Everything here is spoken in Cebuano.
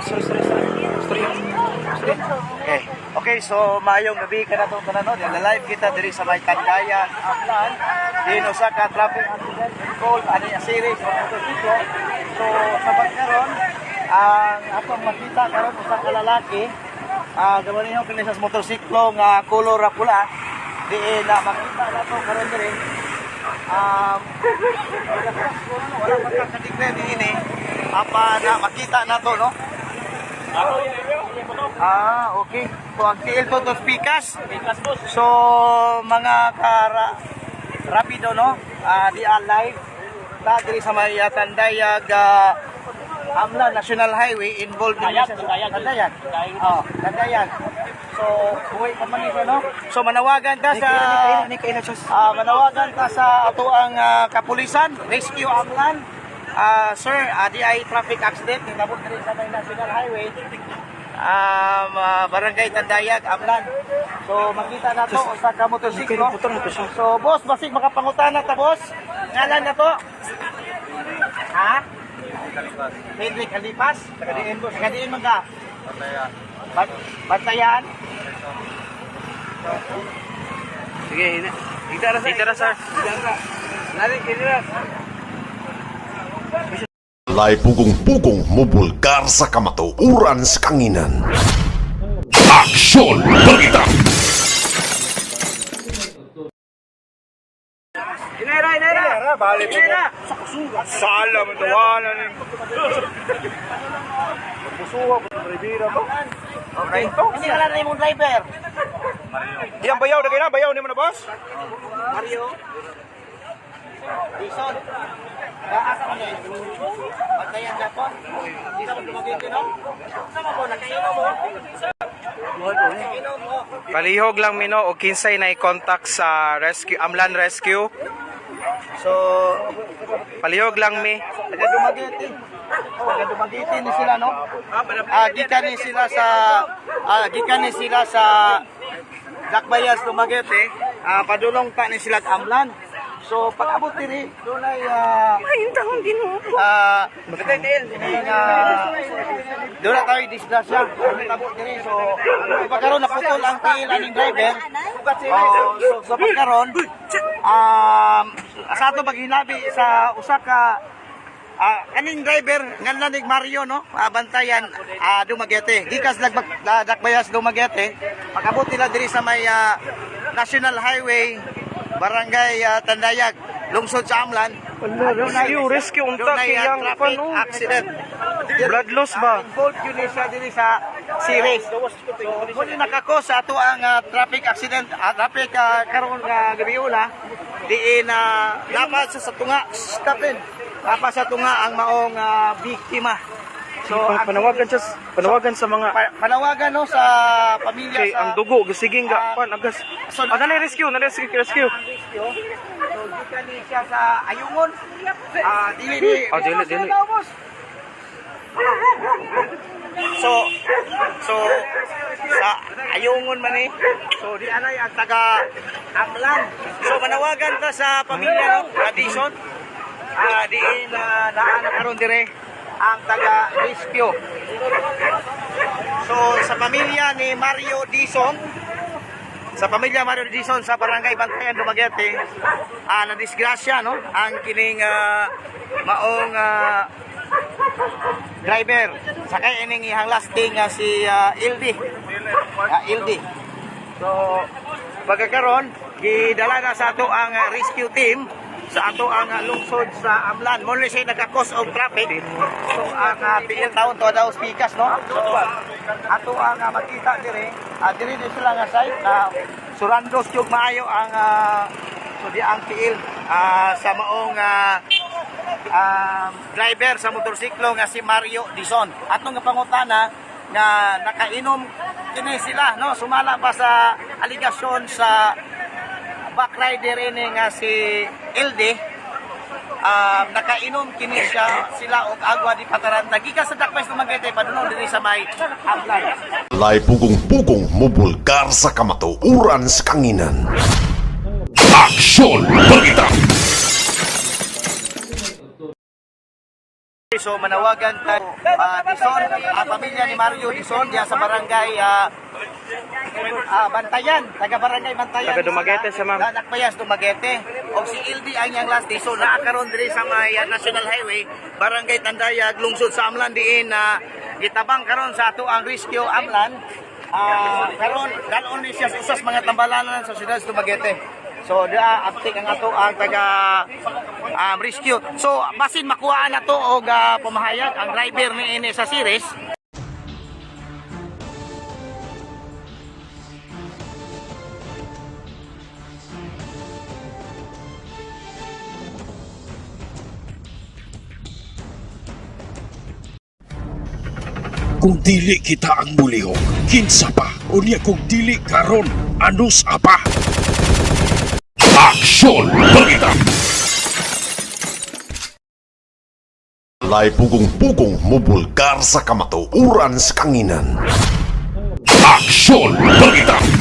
Sorry, sorry, sorry. Sorry. Sorry. Okay. Okay, so maayong gabi ka na tanan, no. Live kita diri sa may Tandayan, Amlan. Din usa ka traffic accident involved ani a series of motorsiklo. So sa pagkaron, ang atong makita karon, usa ka lalaki gawin kini sa motorsiklo nga kolor ra pula, diin na makita nato karon diri wala pa ka ka-declare niini apa na makita nato, no. Ah, okay. So ang tiil to pikas. So mga kara rapido, no? Ah, di live ta diri sa may Tandayag, Amlan National Highway, involved din siya sa Tandayag. Oh, Tandayag. So buhay pa man siya, no? So manawagan ta sa manawagan ta sa ato ang kapulisan, Rescue Amlan. Sir, di ay traffic accident nitabo diri sa may National Highway. Barangay Tandayag, Amlan. So makita na to usa ka motorsiklo. So boss, basig makapangutana ta, boss. Ngalan na to? Ha? Henry Calipas? Taga diin, boss. Taga diin man ka? Bantayan. Bantayan? Sige, hina. Dito ra, sir. Dito ra, sir. Nari, dito. Lay pugong-pugong mubulgar sa kamatuoran sa kanginan. Aksyon Balita! Inera, inera! Inera, balik. Inera! Sala mo tawanan ni. Pusuwa po Rivera to. Okay. Kasi wala na yung driver. Iyang bayaw na kina, bayaw ni mo na, boss. Mario. Dison. Kaasa mo na. Bantayan na po. Di sa mo dumagiti, no? Sama mo, nakainom mo. Nakainom mo. Palihog lang mino og kinsay na i-contact sa rescue Amlan Rescue. So, Palihog lang mi. Taga Dumaguete. Taga Dumaguete ni sila, no? Gikan ni sila sa Dakbayas, Dumaguete. Padulong ta ni sila sa Amlan. So pag abot diri, dunay doon na tayo disgrasya. Tabo diri. So pagkaron naputol ang tiil aning driver. Oh, so pagkaron sa ato paghinabi sa usa ka aning driver nga nig Mario, no, Bantayan, Dumaguete, gikas lagbag Dakbayas, Dumaguete. Pag-abot nila diri sa may National Highway, Barangay Tandayag, lungsod sa Amlan, Rescue, rescue unta dunay, kay yang traffic kuan, oh. accident. Blood loss ba? Involved yun siya diri sa series. So, muna nakako sa ato ang traffic accident, traffic karon nga gabiuna, diin na dapat sa tunga, stopin. Dapat sa tunga ang maong biktima. So, Panawagan sa mga panawagan, no, sa pamilya kay sa ang dugo gisiging ga kuan agas. So, Ah, dali rescue, dali rescue, rescue. Ang rescue. So, gikan ni siya sa Ayungon. Dili ni. Ah, dili, dili. So sa Ayungon man eh. So di anay ang taga Amlan. So manawagan ta sa pamilya, no, Adison. Diin na naa na karon dire ang taga rescue. So sa pamilya ni Mario Dison, sa pamilya Mario Dison sa Barangay Bantayan, Dumaguete, na disgrasya, no, ang kining maong driver sakay ining ihang lasting nga si Ildi. Ildi. So pagkakaron gidala na sa ato ang rescue team sa ato ang lungsod sa Amlan. Mo ni siya nagka-cause of traffic. So ang tiil taon to daw speakers, no. So ato ang makita dire, diri ni sila nga site na surandos yung maayo ang so di ang tiil sa maong driver sa motorsiklo nga si Mario Dison. Atong nga pangutana nga nakainom kini sila, no, sumala pa sa aligasyon sa back rider ini nga si LD. Nakainom kini siya sila og agua di Pataranta gikan sa Dakpes Dumaguete padulong diri sa may Amlan. Walay pugong-pugong mubulgar sa kamatuoran sa kanginan. Aksyon Balita! So manawagan tayo Dison, pamilya ni Mario Dison diya sa barangay Bantayan, taga barangay Bantayan. Taga Dumaguete siya, ma'am. Nakpayas Dumaguete. Og si Ildi ang iyang last day. So naa karon diri sa may National Highway, Barangay Tandayag, lungsod sa Amlan diin na gitabang karon sa ato ang Rescue Amlan. Karon dalon ni siya sa usas mga tambalanan sa siyudad sa Dumaguete. So dia aptik ang ato ang taga rescue. So basin makuhaan na to og pamahayag ang driver ni ini sa series. Kung dili kita ang mulihok, kinsa pa? Unya kung dili karon, anus apa? Aksyon Balita! Walay pugong-pugong mubulgar sa kamatuoran sa kanginan. Aksyon Balita!